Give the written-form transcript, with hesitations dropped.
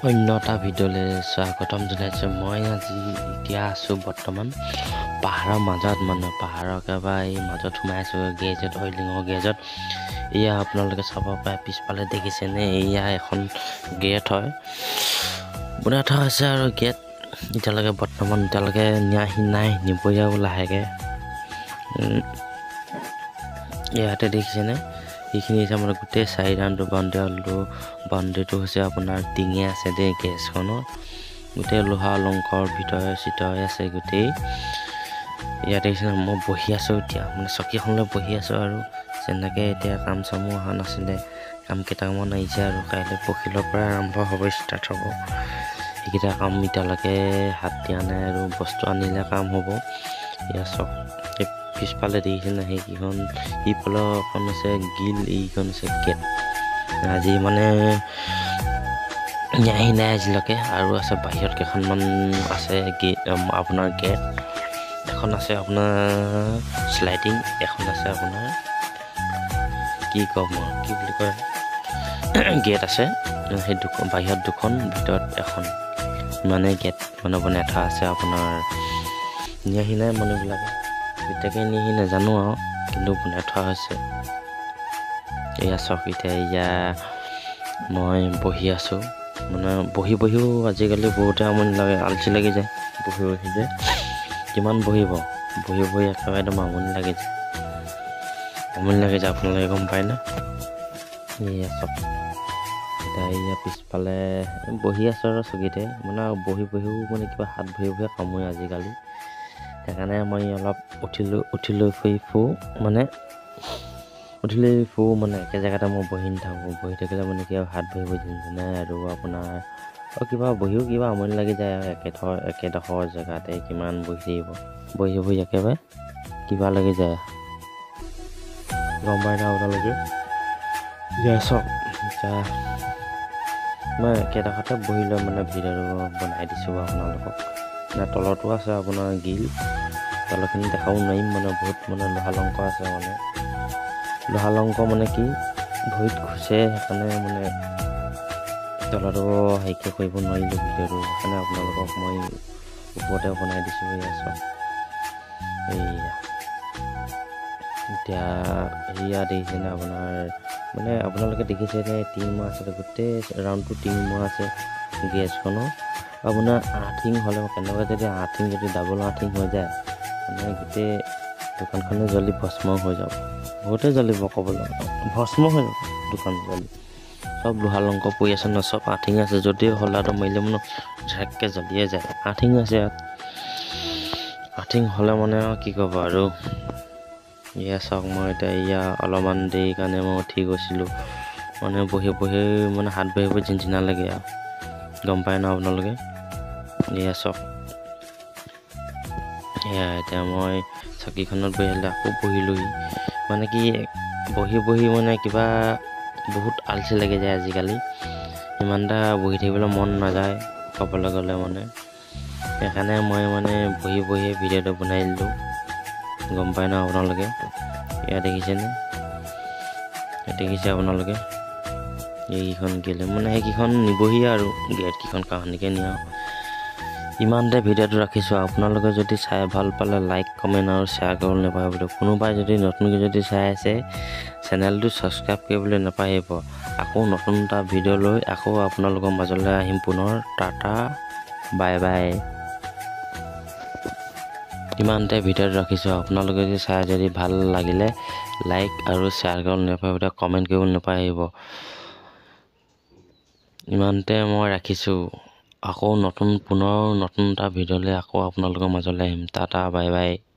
অন্য এটা ভিডিঅ'লৈ স্বাগতম জনাইছোঁ। মই আজি এতিয়া আছোঁ বৰ্তমান পাহাৰৰ মাজত, মানে পাহাৰৰ একেবাৰে এই মাজত সোমাই আছোঁ, গেৰেজত, অইলিঙৰ গেৰেজত। এয়া আপোনালোকে চাব পাৰে, পিছফালে দেখিছেনে এয়া এখন গেট হয়, বনাই থোৱা হৈছে। আৰু গেট এতিয়ালৈকে বৰ্তমান এতিয়ালৈকে নিয়াহি নাই, নিবহি আৰু লাহেকৈ। ইয়াতে দেখিছেনে এইখিনি হৈছে মানে গোটেই চাৰি ৰাউণ্ডটো বাউণ্ডেৰী হ'লটো, বাউণ্ডেৰীটো হৈছে আপোনাৰ টিঙে আছে দেই। গেৰেজখনৰ গোটেই লোহা অলংকৰ ভিতৰে চিতৰে আছে গোটেই। ইয়াত দেখিছেনে মই বহি আছোঁ এতিয়া, মানে চকীখনলৈ বহি আছোঁ। আৰু যেনেকৈ এতিয়া কাম চামো অহা নাছিলে, কাম কেইটামান আহিছে আৰু কাইলৈ পৰহিলৰ পৰা আৰম্ভ হ'ব, ষ্টাৰ্ট হ'ব। সেইকেইটা কাম এতিয়ালৈকে হাত দিয়া নাই আৰু বস্তু আনিলে কাম হ'ব। এয়া চাওক, এই পিছফালে দেখিছেনে সেইকেইখন, সিফালৰ এখন আছে গ্ৰিল, এইখন আছে গেট। আজি মানে নিয়াহি নাই আজিলৈকে। আৰু আছে বাহিৰত কেইখনমান আছে গেট, আপোনাৰ গেট এখন আছে আপোনাৰ শ্লাইডিং, এখন আছে আপোনাৰ কি ক'ম আৰু, কি বুলি কয়, গেট আছে সেই দুখন, বাহিৰত দুখন, ভিতৰত এখন, মানে গেট মানে বনাই থোৱা আছে আপোনাৰ। নিয়াহি নাই মানুহবিলাকে, কেতিয়াকে নিয়াহি নাজানো আৰু, কিন্তু বনাই থোৱা হৈছে। এয়া চাওক, এতিয়া এয়া মই বহি আছোঁ, মানে বহি বহিও আজিকালি বহুতে আমনি লাগে, আলচি লাগি যায় বহি বহি, যে কিমান বহিব, বহি বহি একেবাৰে একদম আমনি লাগি যায়, আমনি লাগি যায়, আপোনালোকে গম পায় না। এয়া চাওক, এতিয়া এয়া পিছফালে বহি আছোঁ আৰু চকীতে, মানে বহি বহিও মানে কিবা হাত ভৰি ভৰিয়ে কামোৰে আজিকালি, সেইকাৰণে মই অলপ উঠিলোঁ, উঠি লৈ ফুৰি ফুৰোঁ, মানে উঠি লৈ ফুৰোঁ, মানে একে জেগাতে মই বহি নাথাকোঁ। বহি থাকিলে মানে কি আৰু হাত ভৰিবোৰ জিনজিনাই আৰু আপোনাৰ আৰু কিবা বহিও কিবা আমনি লাগি যায় আৰু একেডোখৰ জেগাতে কিমান বহি থাকিব, বহি বহি একেবাৰে কিবা লাগি যায়, গম পাই ন আপোনালোকে। এতিয়া চাওক, এতিয়া মই একেডোখৰতে বহি লৈ মানে ভিডিঅ'টো বনাই দিছোঁ আপোনালোকক। মানে তলতো আছে আপোনাৰ গ্ৰিল, তলখিনি দেখাব নোৱাৰিম, মানে বহুত মানে লোহা লংক আছে, মানে লোহা লংক মানে কি ভৰিত খুচে, সেইকাৰণে মানে তলতো হেৰিকে কৰিব নোৱাৰিলোঁ ভিডিঅ'টো, সেইকাৰণে আপোনালোকক মই ওপৰতে বনাই দিছোঁ। এয়া চাওক, এইয়া এতিয়া সেয়া দেখিছেনে আপোনাৰ, মানে আপোনালোকে দেখিছেনে টিং মৰা আছে, গোটেই ৰাউণ্ডটো টিং মৰা আছে গেৰেজখনৰ। আপোনাৰ আৰ্থিং হ'লে কেনেকুৱা, যদি আৰ্থিং যদি ডাবল আৰ্থিং হৈ যায়, মানে গোটেই দোকানখনে জ্বলি ভস্ম হৈ যাব, বহুতে জ্বলিব, ক'বলৈ ভস্ম হৈ যাব দোকান জ্বলি। চব লোহা লংক পৰি আছে ন, চব আৰ্থিং আছে, যদিও হলাটো মাৰিলে মানে ঝেককৈ জ্বলিয়ে যায়। আৰ্থিং আছে ইয়াত, আৰ্থিং হ'লে মানে আৰু কি ক'ব আৰু। এয়া চাওক, মই এতিয়া এয়া অলপমান দেৰি কাৰণে মই উঠি গৈছিলোঁ, মানে বহি বহি মানে হাত ভৰিবোৰ জিনজিনা লাগে আৰু, গম পায় ন আপোনালোকে। এয়া চাওক, এয়া এতিয়া মই চকীখনত বহিলে আকৌ বহিলোহি, মানে কি বহি বহি মানে কিবা বহুত আলচি লাগি যায় আজিকালি, ইমান এটা বহি থাকিবলৈ মন নাযায় ক'বলৈ গ'লে মানে, সেইকাৰণে মই মানে বহি বহিয়ে ভিডিঅ'টো বনাই দিলোঁ, গম পায় ন আপোনালোকে। এয়া দেখিছেনে, দেখিছে আপোনালোকে এইকেইখন গেলে মানে সেইকেইখন নিবহি আৰু গেটকেইখন কাহানিকে নিয়া। ইমানতে ভিডিঅ'টো ৰাখিছোঁ, আপোনালোকে যদি চাই ভাল পালে লাইক কমেণ্ট আৰু শ্বেয়াৰ কৰিবলৈ নাপাহৰিব। কোনোবাই যদি নতুনকৈ যদি চাই আছে চেনেলটো ছাবস্ক্ৰাইব কৰিবলৈ নাপাহৰিব। আকৌ নতুন এটা ভিডিঅ' লৈ আকৌ আপোনালোকৰ মাজলৈ আহিম পুনৰ। Tata, bye bye. ইমানতে ভিডিঅ'টো ৰাখিছোঁ, আপোনালোকে যদি চাই যদি ভাল লাগিলে লাইক আৰু শ্বেয়াৰ কৰিবলৈ নাপাহৰিব, কমেণ্ট কৰিবলৈ নাপাহৰিব। ইমানতে মই ৰাখিছোঁ, আকৌ নতুন পুনৰ নতুন এটা ভিডিঅ'লৈ আকৌ আপোনালোকৰ মাজলৈ আহিম। Tata, bye bye.